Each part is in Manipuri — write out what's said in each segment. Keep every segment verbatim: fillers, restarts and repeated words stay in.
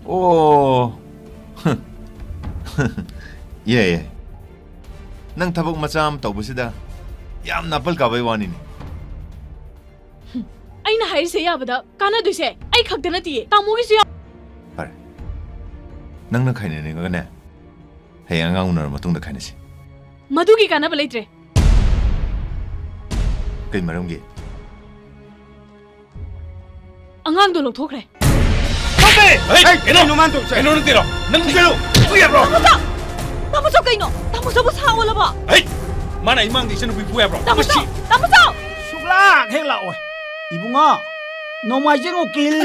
ꯑꯣ꯫ ꯌꯥꯏ, ꯌꯥꯏ꯫ ꯅꯪ ꯊꯕꯛ ꯃꯆꯥ ꯑꯃ ꯇꯧꯕꯁꯤꯗ ꯌꯥꯝꯅ ꯑꯄꯜ ꯀꯥꯕꯩ ꯋꯥꯅꯤꯅꯦ꯫ ꯑꯩꯅ ꯍꯥꯏꯔꯤꯁꯦ ꯌꯥꯕꯗ ꯀꯥꯟꯅꯗꯣꯏꯁꯦ ꯑꯩ ꯈꯛꯇ ꯅꯠꯇꯤꯌꯦ, ꯇꯥꯃꯣꯒꯤꯁꯨ ꯌꯥꯎ- ꯐꯔꯦ꯫ ꯅꯪꯅ ꯈꯥꯏꯅꯅꯤꯡꯉꯒꯅꯦ, ꯍꯌꯦꯡ ꯑꯉꯥꯡ ꯎꯅꯔ ꯃꯇꯨꯡꯗ ꯈꯥꯏꯅꯁꯤ꯫ ꯃꯗꯨꯒꯤ ꯀꯥꯟꯅꯕ ꯂꯩꯇ꯭ꯔꯦ꯫ ꯀꯩ ꯃꯔꯝꯒꯤ? ꯑꯉꯥꯡꯗꯣ ꯂꯧꯊꯣꯛꯈ꯭ꯔꯦ꯫ ꯍꯩ, ꯀꯩꯅꯣ? ꯀꯩꯅꯣ ꯃꯥꯅ ꯇꯧꯔꯤꯁꯦ? ꯀꯩꯅꯣ ꯅꯠꯇꯦꯔꯣ? ꯅꯪ ꯀꯩꯅꯣ? ꯐꯨ ꯌꯥꯕ꯭ꯔꯣ? ꯇꯥꯃꯣꯆꯧ! ꯇꯥꯃꯣꯆꯧ ꯀꯩꯅꯣ? ꯇꯥꯃꯣꯆꯧꯕꯨ ꯁꯥ ꯑꯣꯜꯂꯕꯣ? ꯍꯩ! ꯃꯥꯅ ꯏꯃꯥꯡꯗ ꯏꯆꯟꯅꯨꯄꯤ ꯐꯨ ꯌꯥꯕ꯭ꯔꯣ? ꯇꯥꯃꯣꯆꯧ! ꯃꯁꯤ! ꯇꯥꯃꯣꯆꯧ! ꯁꯨꯛꯂꯥꯛ ꯍꯦꯛ ꯂꯥꯛꯑꯣꯏ꯫ ꯏꯕꯨꯡꯉꯣ, ꯅꯣꯡꯃꯥꯏꯖꯤꯡ ꯎꯀꯤꯜ!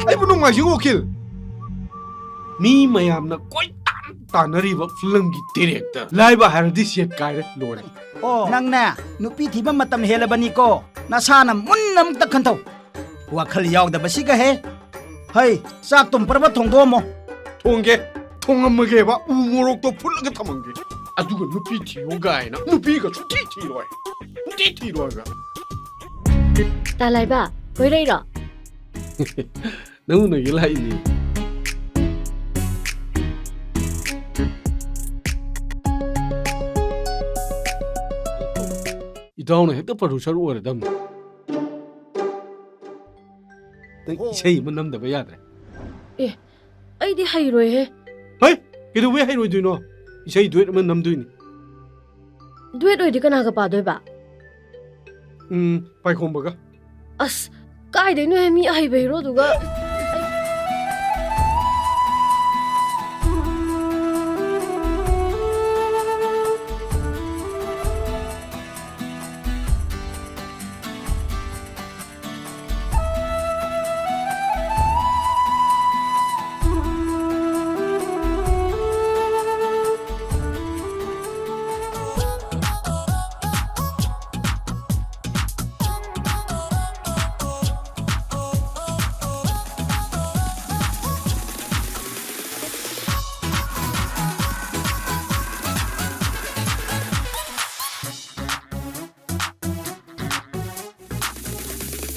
ꯑꯩꯕꯨ ꯅꯣꯡꯃꯥꯏꯖꯤꯡ ꯎꯀꯤꯜ? ꯃꯤ ꯃꯌꯥꯝꯅ ꯀꯣꯏꯇꯥꯟ ꯇꯥꯟꯅꯔꯤꯕ ꯐꯤꯂꯝꯒꯤ director꯫ ꯂꯥꯏꯕ ꯍꯥꯏꯔꯗꯤ ꯁꯦꯠ ꯀꯥꯏꯔꯦ, ꯂꯣꯏꯔꯦ꯫ ꯑꯣ, ꯅꯪꯅꯦ ꯅꯨꯄꯤ ꯊꯤꯕ ꯃꯇꯝ ꯍꯦꯜꯂꯕꯅꯤꯀꯣ꯫ ꯅꯁꯥꯅ ꯃꯨꯟꯅ ꯑꯃꯨꯛꯇ ꯈꯟꯊꯧ꯫ ꯋꯥꯈꯜ ꯌꯥꯎꯗꯕꯁꯤꯒ ꯍꯦ꯫ ꯍꯩ, ꯆꯥꯛ ꯇꯨꯝ ꯄꯔꯕ ꯊꯣꯡꯗꯣꯛꯑꯝꯃꯣ꯫ ꯊꯣꯡꯒꯦ꯫ ꯊꯣꯡꯉꯝꯃꯒꯦꯕ꯫ ꯎ ꯃꯣꯔꯣꯛꯇꯣ ꯐꯨꯠꯂꯒ ꯊꯝꯃꯝꯒꯦ꯫ ꯑꯗꯨꯒ ꯅꯨꯄꯤ ꯊꯤꯌꯣ ꯀꯥꯏꯅ꯫ ꯅꯨꯄꯤꯒ ꯁꯨꯡꯊꯤ ꯊꯤꯔꯣꯏ꯫ ꯁꯨꯡꯊꯤ ꯊꯤꯔꯣꯏꯕ꯫ ꯇꯥ ꯂꯥꯏꯕ, ꯀꯣꯏꯔꯛꯏꯔꯣ? ꯅꯪ ꯎꯅꯒꯦ ꯂꯥꯛꯏꯅꯦ꯫ ꯏꯇꯥꯎꯅ ꯍꯦꯛꯇ producer ꯑꯣꯏꯔꯗꯝꯅꯤ꯫ ꯅꯪ ꯏꯁꯩ ꯑꯃ ꯅꯝꯗꯕ ꯌꯥꯗ꯭ꯔꯦ꯫ ꯑꯦ, ꯑꯩꯗꯤ ꯍꯩꯔꯣꯏꯍꯦ꯫ ꯍꯩ, ꯀꯩꯗꯧꯕꯩ ꯍꯩꯔꯣꯏꯗꯣꯏꯅꯣ? ꯏꯁꯩ duet ꯑꯃ ꯅꯝꯗꯣꯏꯅꯤ꯫ Duet ꯑꯣꯏꯗꯤ ꯀꯅꯥꯒ ꯄꯥꯗꯣꯏꯕ? ꯎꯝ, ꯄꯥꯏꯈꯣꯝꯕꯒ꯫ ꯑꯁ, ꯀꯥꯏꯗꯩꯅꯣꯍꯦ, ꯃꯤ ꯑꯍꯩꯕ ꯍꯦꯔꯣꯗꯨꯒ꯫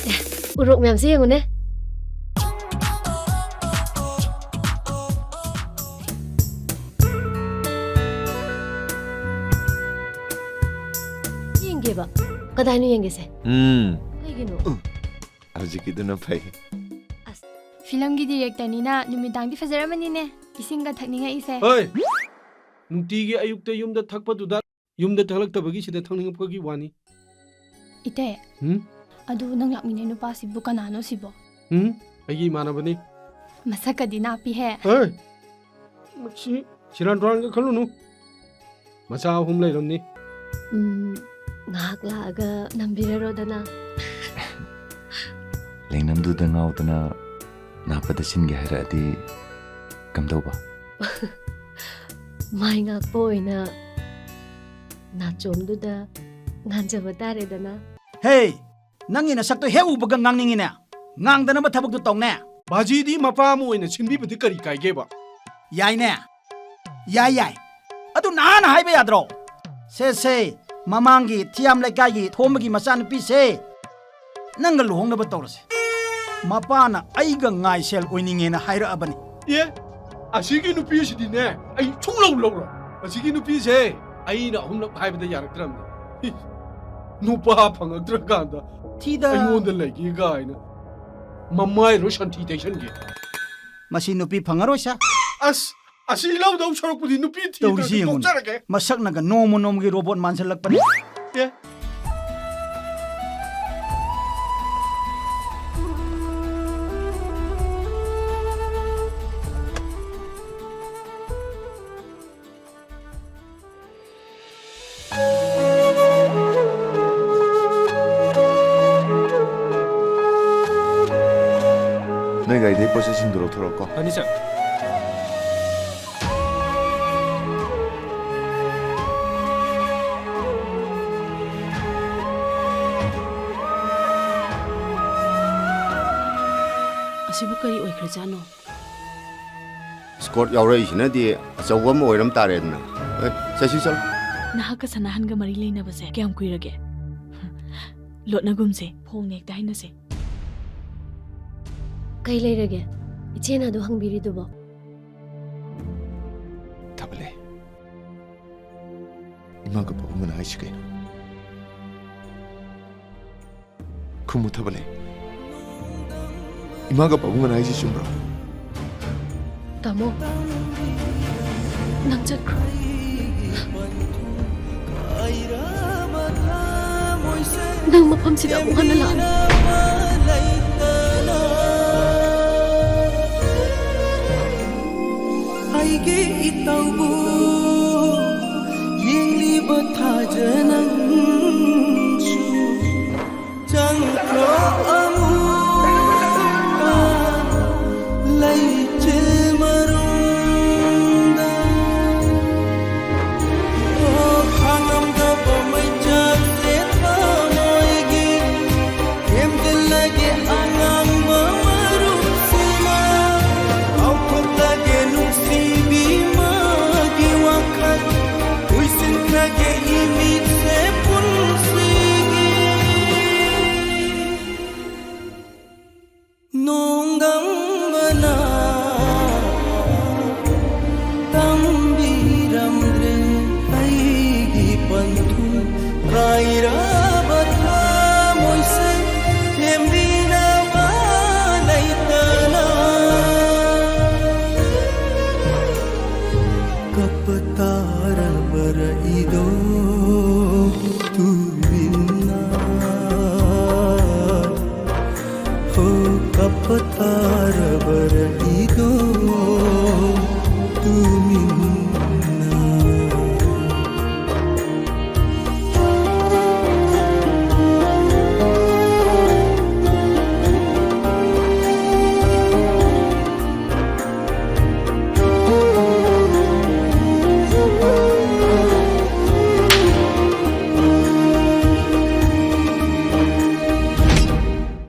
ꯑꯦ, ꯎꯔꯣꯛ ꯃꯌꯥꯝꯁꯦ ꯌꯦꯡꯉꯨꯅꯦ꯫ ꯀꯗꯥꯏꯅꯣ ꯌꯦꯡꯒꯦꯁꯦ꯫ ꯎꯝ꯫ ꯀꯩꯒꯤꯅꯣ? ꯎꯝ꯫ ꯍꯧꯖꯤꯛꯀꯤꯗꯨꯅ ꯐꯩ꯫ ꯑꯁ, ꯐꯤꯂꯝꯒꯤ ꯗꯤꯔꯦꯛꯇꯔꯅꯤꯅ ꯅꯨꯃꯤꯗꯥꯡꯗꯤ ꯐꯖꯔꯝꯃꯅꯤꯅꯦ, ꯏꯁꯤꯡꯒ ꯊꯛꯅꯤꯡꯉꯛꯏꯁꯦ꯫ ꯍꯣꯏ, ꯅꯨꯡꯇꯤꯒꯤ ꯑꯌꯨꯛꯇ ꯌꯨꯝꯗ ꯊꯛꯄꯗꯨꯗ ꯌꯨꯝꯗ ꯊꯛꯂꯛꯇꯕꯒꯤ ꯁꯤꯗ ꯊꯛꯅꯤꯡꯉꯛꯄꯒꯤ ꯋꯥꯅꯤ꯫ ꯏꯇꯩ, ꯎꯝ? ꯑꯗꯨ ꯅꯪ ꯂꯥꯛꯃꯤꯟꯅꯩ ꯅꯨꯄꯥꯁꯤꯕꯨ ꯀꯅꯥꯅꯣ ꯁꯤꯕꯣ? ꯎꯝ? ꯑꯩꯒꯤ ꯏꯃꯥꯟꯅꯕꯅꯤ꯫ ꯃꯁꯛꯀꯗꯤ ꯅꯥꯞꯄꯤꯍꯦ꯫ ꯍꯦ! ꯃꯁꯤ ꯁꯤꯔꯥꯟ ꯇꯨꯔꯥꯟꯒ ꯈꯜꯂꯨꯅꯨ꯫ ꯃꯆꯥ ꯑꯍꯨꯝ ꯂꯩꯔꯝꯅꯤ꯫ ꯎꯝ, ꯉꯥꯏꯍꯥꯛ ꯂꯥꯛꯑꯒ ꯅꯝꯕꯤꯔꯔꯣꯗꯅ꯫ ꯂꯩꯅꯝꯗꯨꯗ ꯉꯥꯎꯗꯅ ꯅꯥꯞꯄꯗ ꯁꯤꯟꯒꯦ ꯍꯥꯏꯔꯛꯑꯗꯤ ꯀꯝꯗꯧꯕ? ꯃꯥꯏ ꯉꯥꯛꯄ ꯑꯣꯏꯅ ꯅꯥꯆꯣꯝꯗꯨꯗ ꯉꯥꯟꯖꯕ ꯇꯥꯔꯦꯗꯅ꯫ ꯍꯦ! ꯅꯪꯒꯤ ꯅꯁꯛꯇꯣ ꯍꯦꯛ ꯎꯕꯒ ꯉꯥꯡꯅꯤꯡꯉꯤꯅꯦ꯫ ꯉꯥꯡꯗꯅꯕ ꯊꯕꯛꯇꯣ ꯇꯧꯅꯦ꯫ ꯕꯥꯖꯤꯗꯤ ꯃꯄꯥ ꯑꯃ ꯑꯣꯏꯅ ꯁꯤꯟꯕꯤꯕꯗꯤ ꯀꯔꯤ ꯀꯥꯏꯒꯦꯕ? ꯌꯥꯏꯅꯦ꯫ ꯌꯥꯏ, ꯌꯥꯏ꯫ ꯑꯗꯨ ꯅꯍꯥꯟ ꯍꯥꯏꯕ ꯌꯥꯗ꯭ꯔꯣ? ꯁꯦ, ꯁꯦ, ꯃꯃꯥꯡꯒꯤ ꯊꯤꯌꯥꯝ ꯂꯩꯀꯥꯏꯒꯤ ꯊꯣꯝꯕꯒꯤ ꯃꯆꯥꯅꯨꯄꯤꯁꯦ ꯅꯪꯒ ꯂꯨꯍꯣꯡꯅꯕ ꯇꯧꯔꯁꯦ꯫ ꯃꯄꯥꯅ ꯑꯩꯒ ꯉꯥꯏꯁꯦꯜ ꯑꯣꯏꯅꯤꯡꯉꯦꯅ ꯍꯥꯏꯔꯛꯑꯕꯅꯤ꯫ ꯑꯦ, ꯑꯁꯤꯒꯤ ꯅꯨꯄꯤꯁꯤꯗꯤꯅꯦ, ꯑꯩ ꯁꯨꯡꯂꯧ ꯂꯧꯔꯣꯏ꯫ ꯑꯁꯤꯒꯤ ꯅꯨꯄꯤꯁꯦ ꯑꯩꯅ ꯑꯍꯨꯝꯂꯛ ꯍꯥꯏꯕꯗ ꯌꯥꯔꯛꯇ꯭ꯔꯕꯅꯤ꯫ ꯅꯨꯄꯥ ꯐꯪꯉꯛꯇ꯭ꯔꯀꯥꯟꯗ ꯊꯤꯗ꯫ ꯑꯩꯉꯣꯟꯗ ꯂꯩꯒꯦ ꯀꯥꯏꯅ꯫ ꯃꯃꯥꯏ ꯂꯣꯏ ꯁꯟꯊꯤ ꯇꯩꯁꯟꯒꯦ꯫ ꯃꯁꯤ ꯅꯨꯄꯤ ꯐꯪꯉꯔꯣꯏ ꯁꯥ꯫ ꯑꯁ, ꯑꯁꯤ ꯂꯧꯗꯧ ꯁꯔꯨꯛꯄꯨꯗꯤ ꯅꯨꯄꯤ ꯇꯧꯔꯤꯁꯤ ꯊꯤꯗ꯭ꯔꯁꯨ ꯌꯦꯡꯉꯨꯅꯦ꯫ ꯇꯣꯛꯆꯔꯒꯦ꯫ ꯃꯁꯛꯅꯒ ꯅꯣꯡꯃ ꯅꯣꯡꯃꯒꯤ ꯔꯣꯕꯣꯠ ꯃꯥꯟꯁꯤꯜꯂꯛꯄꯅꯦ꯫ ꯑꯦ꯫ ꯅꯣꯏ ꯒꯥꯔꯤꯗꯩ ꯄꯣꯠ ꯆꯩꯁꯤꯡꯗꯣ ꯂꯧꯊꯣꯔꯛꯑꯣꯀꯣ꯫ ꯐꯅꯤ, ꯁꯥꯔ꯫ ꯑꯁꯤꯕꯨ ꯀꯔꯤ ꯑꯣꯏꯈ꯭ꯔꯖꯥꯠꯅꯣ? ꯏꯁꯀꯣꯔꯠ ꯌꯥꯎꯔꯛꯏꯁꯤꯅꯗꯤ ꯑꯆꯧꯕ ꯑꯃ ꯑꯣꯏꯔꯝ ꯇꯥꯔꯦꯗꯅ꯫ ꯑꯦ, ꯆꯠꯁꯤ ꯆꯠꯂꯣ꯫ ꯅꯍꯥꯛꯀ ꯁꯅꯥꯍꯟꯒ ꯃꯔꯤ ꯂꯩꯅꯕꯁꯦ ꯀꯌꯥꯝ ꯀꯨꯏꯔꯒꯦ? ꯂꯣꯠꯅꯒꯨꯝꯁꯦ, ꯐꯣꯡꯅ ꯍꯦꯛꯇ ꯍꯥꯏꯅꯁꯦ꯫ ꯀꯩ ꯂꯩꯔꯒꯦ? ꯏꯆꯦꯅ ꯑꯗꯨ ꯍꯪꯕꯤꯔꯤꯗꯨꯕꯣ? ꯊꯥꯕ ꯂꯩ꯫ ꯏꯃꯥꯒ ꯄꯥꯕꯨꯡꯒꯅ ꯍꯥꯏꯁꯤ ꯀꯩꯅꯣ? ꯈꯨꯝꯃꯨ ꯊꯕ ꯂꯩ꯫ ꯏꯃꯥꯒ ꯄꯥꯕꯨꯡꯒꯅ ꯍꯥꯏꯁꯤ ꯆꯨꯝꯕ꯭ꯔꯣ? ꯇꯥꯃꯣ, ꯅꯪ ꯆꯠꯈ꯭ꯔꯣ꯫ ꯅꯪ ꯃꯐꯝꯁꯤꯗ ꯑꯃꯨꯛ ꯍꯟꯅ ꯂꯥꯛꯑꯅꯨ꯫ ꯑꯩꯒꯤ ꯏꯇꯧꯕꯨ ꯌꯦꯡꯂꯤꯕ ꯊꯥꯖ ꯅꯪꯁꯨ ꯆꯪꯈ꯭ꯔꯣ ꯑꯃꯨꯛꯀ ꯂꯩꯆꯤꯜ ꯃꯔꯨꯝꯗ꯫ ꯑꯣ, ꯈꯥꯡꯉꯝꯗꯕ ꯃꯩꯆꯥꯛꯁꯦ ꯊꯃꯣꯏꯒꯤ ꯊꯦꯝꯖꯤꯜꯂꯒꯦ ꯑꯉꯥꯡꯕ ꯃꯔꯨꯞꯁꯤꯅ꯫ ꯀꯥꯎꯊꯣꯛꯂꯒꯦ ꯅꯨꯡꯁꯤꯕꯤ ꯃꯥꯒꯤ ꯋꯥꯈꯜ꯫ ꯎꯏꯁꯤꯟꯈ꯭ꯔꯒꯦ ꯏꯃꯤꯠꯁꯦ ꯄꯨꯟꯁꯤꯒꯤ꯫ ꯅꯣꯡꯗꯝꯕꯅ ꯇꯝꯕꯤꯔꯝꯗ꯭ꯔꯦ ꯑꯩꯒꯤ ꯄꯟꯊꯨꯡ꯫ ꯀꯥꯏꯔꯕ ꯊꯃꯣꯏꯁꯦ ꯊꯦꯝꯕꯤꯅꯕ ꯂꯩꯇꯅ꯫ ꯀꯞꯄ ꯇꯥꯔꯕꯔ ꯏꯗꯣ ꯇꯨꯃꯤꯟꯅ꯫ ꯍꯣ, ꯀꯞꯄ ꯇꯥꯔꯕꯔ ꯏꯗꯣ ꯇꯨꯃꯤꯟꯅ꯫